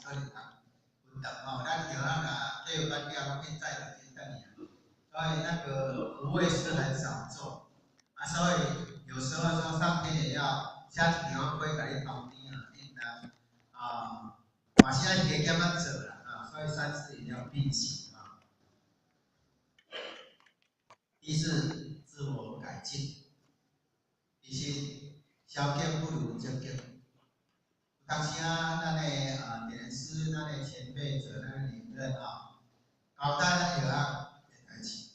可能通分擔吼。咱藥啊若體育班了，攏去載就轉轉去啊。所以那個無謂事很少做，啊，所以有時候說上天也要寫一條批共你通知啊，你毋通啊，嘛是愛加減仔做啦，啊，所以三事也要並行啊。第四，自我改進。其實消極不如積極。有當時啊，咱的啊點師、咱的前輩者、咱的領任啊，交代咱藥啊的代誌。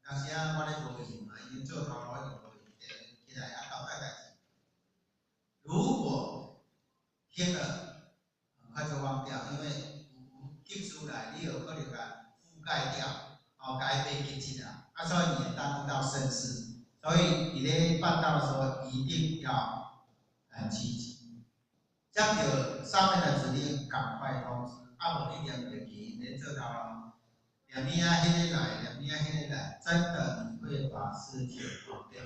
有當時啊，我咧無閒嘛，因為做頭路已經無閒，起來啊交代代誌。如果聽了，很快就忘掉，因為有急事來，你有可能共覆蓋掉，哦，共伊袂記得啊，啊，所以你也耽誤到盛事。所以你咧辦道的時候，一定要很積極。接到上面的指令，趕快通知，啊無你念袂記，咧做頭路，念物仔彼个來，念物仔彼个來，真的你會把事情忘掉，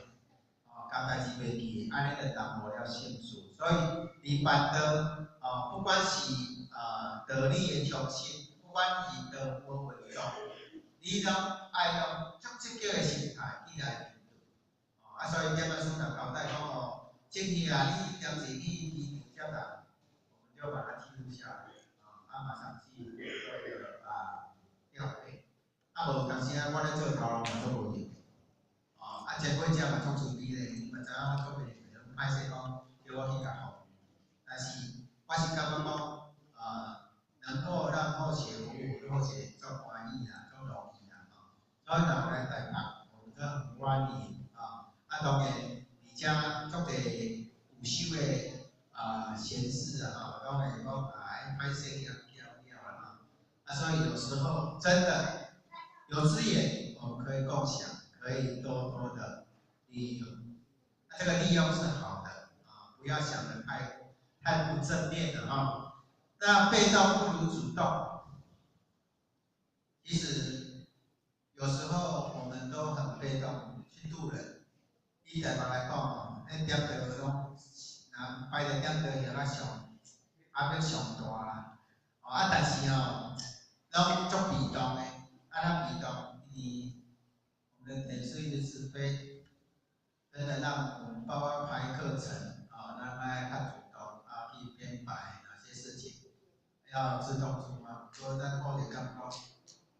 哦，共代誌袂記，按呢就耽誤了盛事。所以你辦道，哦，不管是啊道理的創新，不管是道務運作，你攏愛用足積極的心態起來面對。哦，啊，所以點仔師就交代講哦，這次啊，你踮一去機場接人，我們就把它記錄下來，啊，啊，馬上去做一個啊調配。啊，無有當時啊，我咧做頭路嘛足無閒的，哦，啊，前輩者嘛足慈悲咧，伊嘛知影我足袂閒，歹勢講叫我去共服務，但是我是感覺講，啊，能夠讓後學服務，後學足歡喜啦，足樂意啦，吼，所以若有來台北，我們都很歡迎啊，啊，當然，而且足濟有修的啊賢士啊，吼，攏會講啊，歹勢去共叫了啦，啊，所以有時候真的有資源，我們可以共享，可以多多的利用。那這個利用是好的啊，不要想得太不正面的哈。那被動不如主動。其實有時候我們都很被動去度人。以台北來講吼，彼點燈攏人擺佇點燈遐較上，還欲上大啦。哦啊，但是吼，攏足被動的，啊，咱被動，因為我們的點師一直慈悲，真的讓我們包括排課程啊，咱愛較主動啊，去編排哪些事情要自動出發。所以咱後面感覺，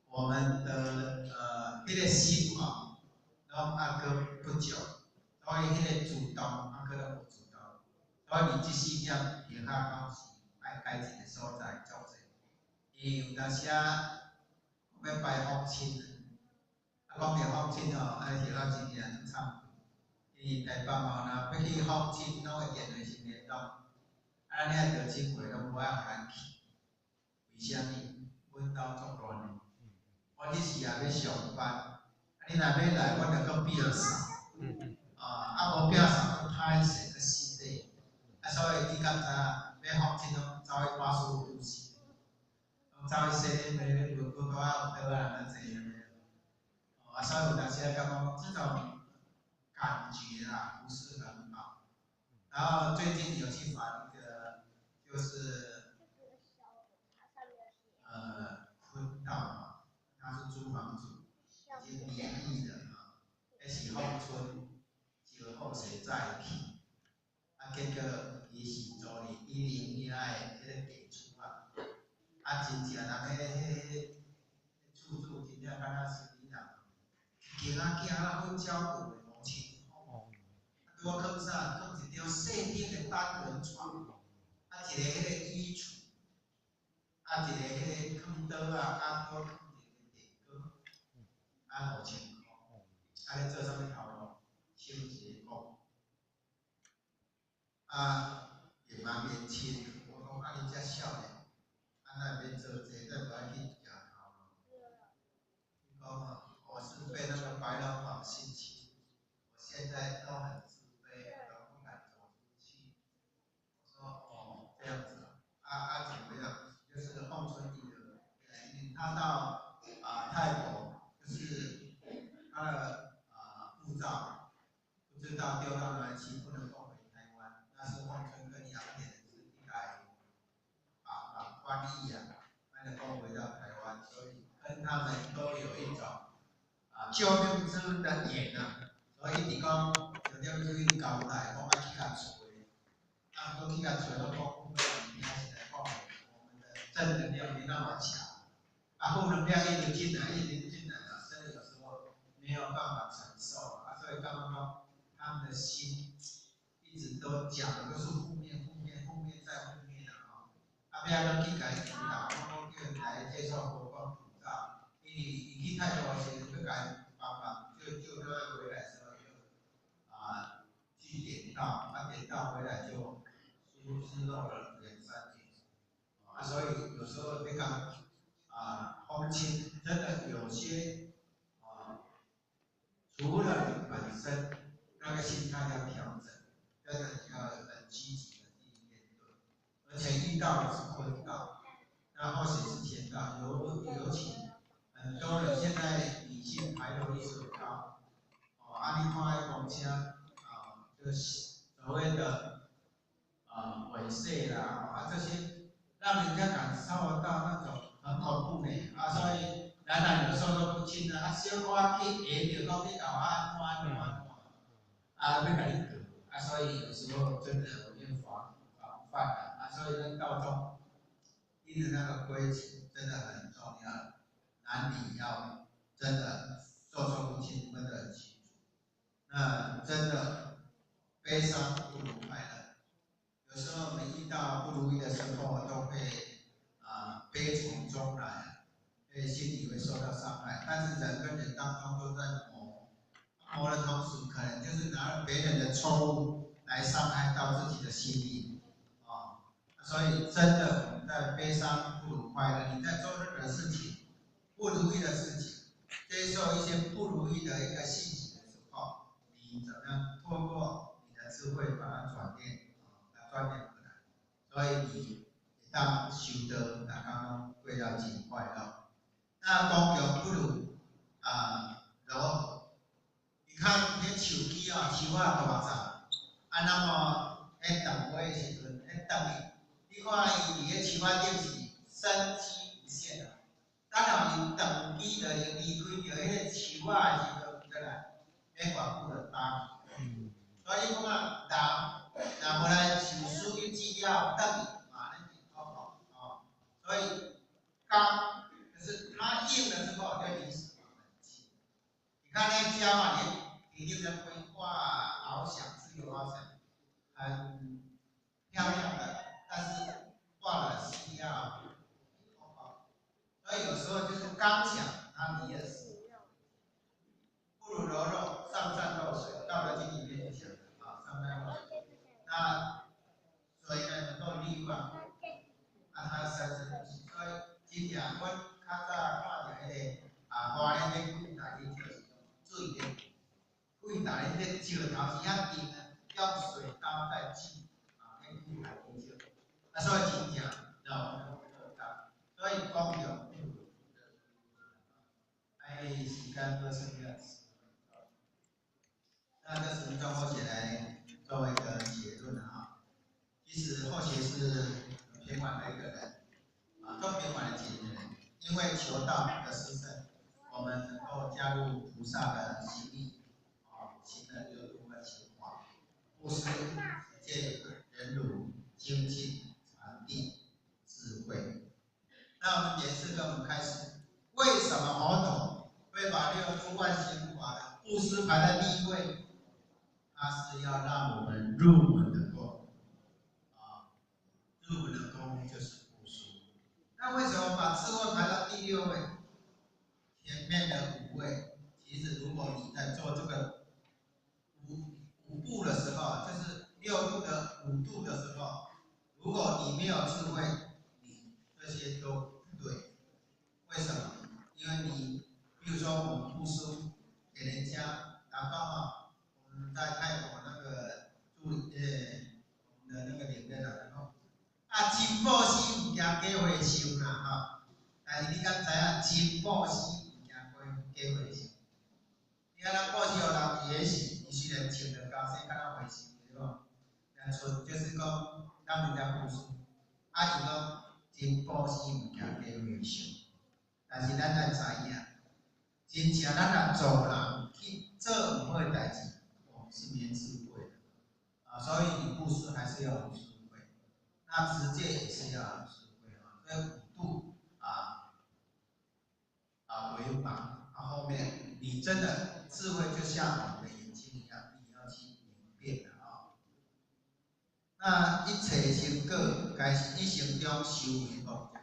我們的彼個心吼，攏猶閣不足，所以彼個主動猶閣攏無主動，所以佇這四點下較攏是愛改進的所在足濟。因為有當時啊，欲拜訪親，啊講著訪親吼，啊是較真正足慘。因為台北吼，若欲去訪親，攏會電話先聯絡，啊咱遐著親會攏無愛予咱去，為啥物？阮兜足亂的。我彼時也欲上班，啊你若欲來，我著閣摒掃，啊啊無摒掃閣歹勢閣失禮，啊所以你敢知影？欲訪親攏走去瓦斯拄死，攏走去洗禮禮，無拄仔有桌仔人咧坐按呢。啊，所以有當時啊感覺這種感覺啊不是很好。然後最近有去訪一個，就是坤道嘛，他是租房主，已經離異了啊，彼是鳳春招好勢載去，啊結果伊是租佇一零遐的彼個地厝啊，啊真正人彼厝主真正敢若是囡仔，一間仔囝仔粉鳥褲的5000箍，啊拄好囥啥？囥一張細頂的單人床，啊一個彼個衣櫥，啊一個彼個囥桌仔，啊拄好囥一個電鍋，啊5000箍，啊咧做啥物頭路？清潔工，啊也蠻年輕，我講啊你遮少年，啊哪會欲做這個？咱無愛去食頭路。伊講啊，我是被那個白龍馬性侵，我現在都很自卑，都不敢走出去。我說哦，這樣子啊，啊怎麼樣？就是鳳春一個，他到啊泰國，就是他的啊護照不知道丟到哪裡去，不能夠回台灣。那是鳳春跟楊典是應該把趕快翻譯啊，麥克風回到台灣，所以跟他們都有一種救命之恩的緣啊，所以一直講，上點出去交代，講愛去共揣，啊，毋過去共揣，攏講，你還是來講，我們的正能量沒那麼強，啊，負能量一直進來，一直進來啊，真的有時候沒有辦法承受啊，所以剛剛他們的心一直都講的都是負面、負面、負面再負面的啊，啊，欲按怎去共伊引導，講叫伊來接受佛光普照，因為伊去泰國時陣，欲共伊幫忙，就救他回來時候就去點到，啊點到回來就失落了2、3天，啊，所以有時候你講風清真的有些除了你本身那個心態要調整，真的你要很積極的去面對，而且遇到的是坤道，那或許是乾道，尤其很多人現在女性抬頭意識很高，哦，啊，你看彼公車啊，就是所謂的猥褻啦，啊這些，讓人家感受到那種很恐怖呢，啊，所以男男有時候都不親啊，啊小可去下著講你共我按怎按怎按怎，啊欲共你告，啊所以有時候真的我就防範啦，啊所以咱道中定的那個規矩真的很重要，男女要真的授受不親，分得很清楚。那真的悲傷不如快樂，有時候我們遇到不如意的時候，都會悲從中來，心裡會受到傷害。但是人跟人當中都在磨，磨的同時，可能就是拿別人的錯誤來傷害到自己的心理，啊，所以真的我們在悲傷不如快樂。你在做任何事情，不如意的事情，接受一些不如意的一個信息的時候，你怎麼樣透過你的智慧把它轉念，啊，轉念過來，所以你當修道，逐工攏過了真快樂。那剛強不如柔和。你看彼樹枝啊，樹仔大丛，啊，那麼彼長尾的時陣，彼長去，你看伊佇咧樹仔頂是生機無限啊。等下伊長枝就離開著彼個樹仔的時陣，再來免偌久就焦去。所以講啊，人若無來受師去治了，轉去嘛咧真痛苦哦。所以剛就是它硬了之後，就離死亡很近。你看那鳥啊，連一定的飛掛翱翔，自由翱翔，很漂亮的，但是掛了是要痛苦。所以有時候就是剛強，它離了死，不如柔弱，上善若水，《道德經》裡面講的啊，上善若水。那所以呢，能夠利用啊，它生生不息。所以今天阮較早看著彼個華蓮咧滾大去就是水咧，滾大咧，這石頭是遐硬啊，用水刀在鋸啊，咧滾大去石。啊，所以真正柔弱剛，所以剛強不如哎，時間閣剩下10分鐘，那這十分鐘後寫來作為一個結論啊。其實後學是很平凡的一個人，啊，做平凡的一個人，因為求道的師聖，我們能夠加入菩薩的行義，啊，行的六度萬行法，布施、持戒、忍辱、精進、禪定、智慧。那我們點釋跟我們開始，為什麼佛陀會把六度萬行法的布施排在第一位？它是要讓我們入門的功夫，啊，入門的功夫就是布施。那為什麼把智慧排到第六位？前面的五位，其實如果你在做這個五步的時候，就是六度的五度的時候，如果你沒有智慧，你這些都不對。為什麼？因為你，比如說我們布施給人家，然後哈，我們在泰國那個住我們的那個領隊然後啊，真布施毋驚假回收啦吼，但是你敢知影真布施毋驚假回收？你看咱布施予人，也許你雖然穿著較生，敢若回收對無？但純就是講讓人家布施，啊伊講真布施物件加回向。但是咱愛知影，真正咱若做人去做毋好的代誌，我們是沒智慧的啊，所以你布施還是要有智慧，那持戒也是要有智慧啊。所以五度啊為盲，啊後面你真的智慧就像我們的眼睛一樣，你要去明辨的啊。那一切成果，該是一生中修為功德，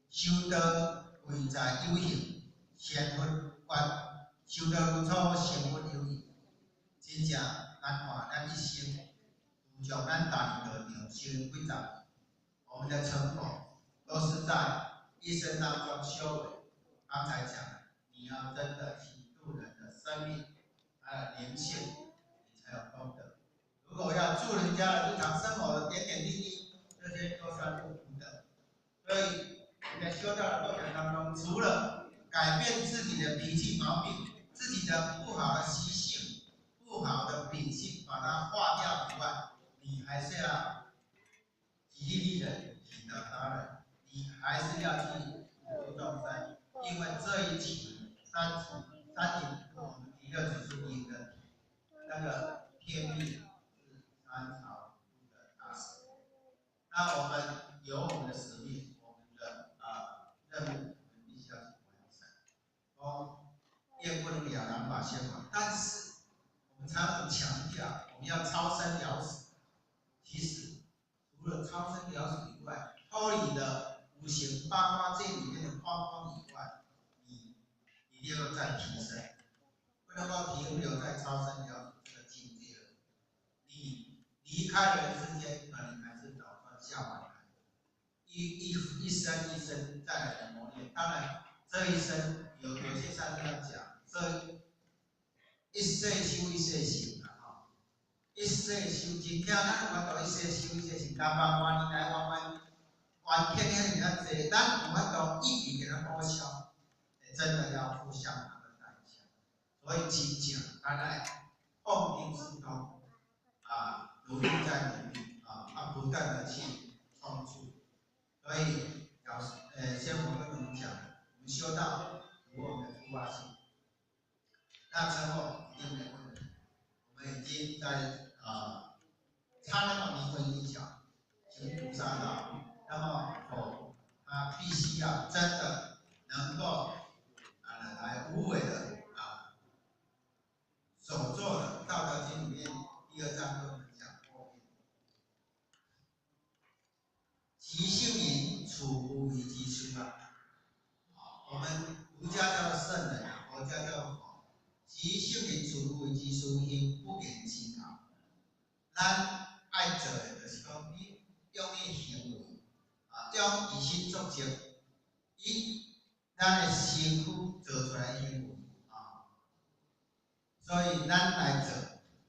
修道貴在有行，先佛觀，修道如初，成佛有餘。真正咱看咱一生，就像咱踏入道場修幾十年，我們的成果都是在一生當中修為。剛才講，你要真的去度人的生命，還有靈性，你才有功德。如果要助人家的日常生活的點點滴滴，這些都算不功德。所以你在修道的過程當中，除了改變自己的脾氣毛病、自己的不好的習性、不好的品性，把它化掉以外，你還是要己利人，體達他人，你還是要去度眾生，因為這一期三層三頂，我們提的只是一個那個天命是三朝五度的大事。那我們有我們的使命，我們的任務，我們必須要去完成。哦，願不能了然法先法，但是我們常常強調，我們要超生了死。其實除了超生了死以外，脫離了五行八卦這裡面的框框以外，你一定要再提升，不能夠停留在超生了死這個境界了。你離開了人世間，可能還是早上下晚來，一生一生再來的磨練。當然，這一生有些上這樣講，這一世修一世成啦，吼，一世修真正咱有法度一世修一世成，加萬萬年來萬萬萬劫遐爾仔濟，咱有法度一筆給它報銷，真的要付相當的代價。所以真正咱愛痛定思痛，啊，努力再努力啊，不斷的去衝出。所以，老師，先我跟你們講，我們修道，如果我們的出發心，那成佛一定沒問題。我們已經在差那麼臨門一腳，行菩薩道。那麼佛他必須要真的能夠來無為的所做的《道德經》裡面第二章跟我們講後面，其性隱處無為之事啊。我們儒家叫做聖人，佛家叫做佛。其性隱處無為之事，行不言之教。咱愛做的就是講，你用你行為用以身作則，以咱的身軀做出來行為啊。所以咱來做，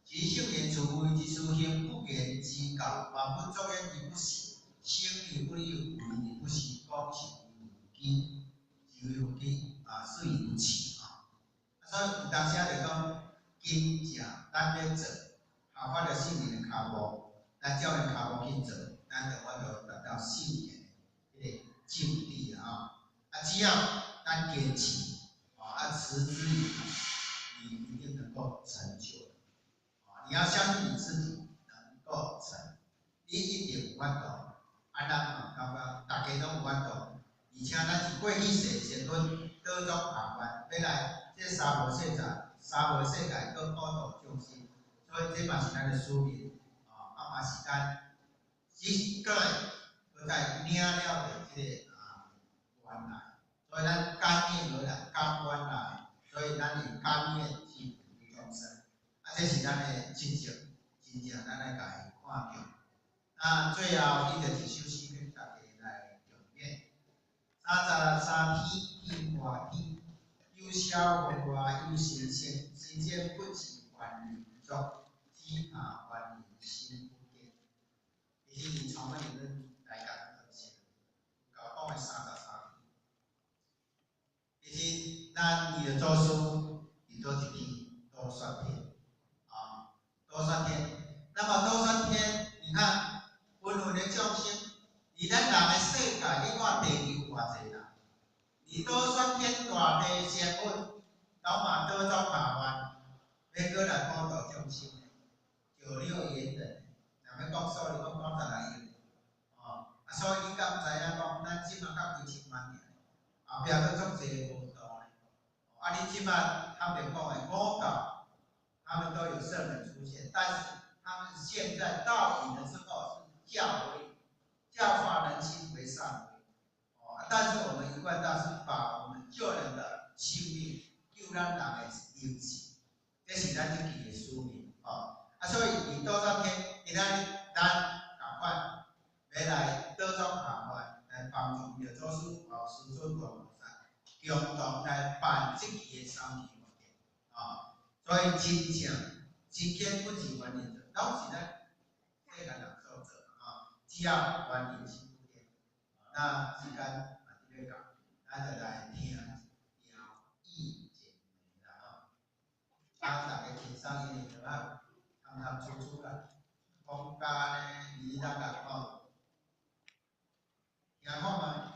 其性隱處無為之事，行不言之教。萬不作焉而不行，生而不有，為而不實，講是為無基，是為無基啊，是以無恥啊。所以有當時就講，真正咱咧做，效法著聖人的跤步，咱照𪜶跤步去做，咱就法度達到聖人的彼個境地啊！啊，只要咱堅持，啊，持之以恆，你一定能夠成就。啊，你要相信你自己能夠成，你一定有法度。啊，咱嘛感覺大家攏有法度，而且咱是過去世前輪倒轉行願，欲來這娑婆世界，娑婆世界閣普度眾生，所以這嘛是咱的使命，啊嘛是咱只過來閣再領了著這個願來，所以咱感應而來，感願來，所以咱會甘願去度眾生，啊，這是咱的職責，真正咱愛共伊看重。那最後，伊就一首詩跟大家來共勉。33天，天外天，有蕭無外有神仙，神仙不是凡人作，只怕凡人心不堅。其實，伫創乜理論來講，就是有夠講的33天。其實，咱伊的祖師佇佗一天，兜率天，啊，兜率天。那麼兜率天，你看，芸芸的眾生，佇咱人的的世界，你看地球偌濟人，你倒選天大地仙佛，攏嘛倒走下願，欲閣來普度眾生的，96元人，若欲講數字，講96億，哦，啊，所以你敢知影講，咱這馬才幾千萬爾，後壁閣足濟無度呢。啊，你這馬他們講的五道，他們都有聖人出現，但是他們現在道隱了之後是教而已，教化人心為善而已。哦，但是我們一貫道是把我們救人的性命，救咱人的靈性，這是咱這期的使命。哦，啊，所以佇倒轉天，今仔日咱仝款欲來倒轉下願來幫助著祖師、老師尊大菩薩，共同來辦這期的三期活動。啊，所以真正真堅不是原因，攏是咱世間人所做啊。只要原因是不變，那時間嘛佇咧到，咱就來聽一條意見啦吼。啊，逐家輕鬆一點就好，談談處處啦，講甲呢哩哩啦啦吼，聽看覓。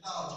到一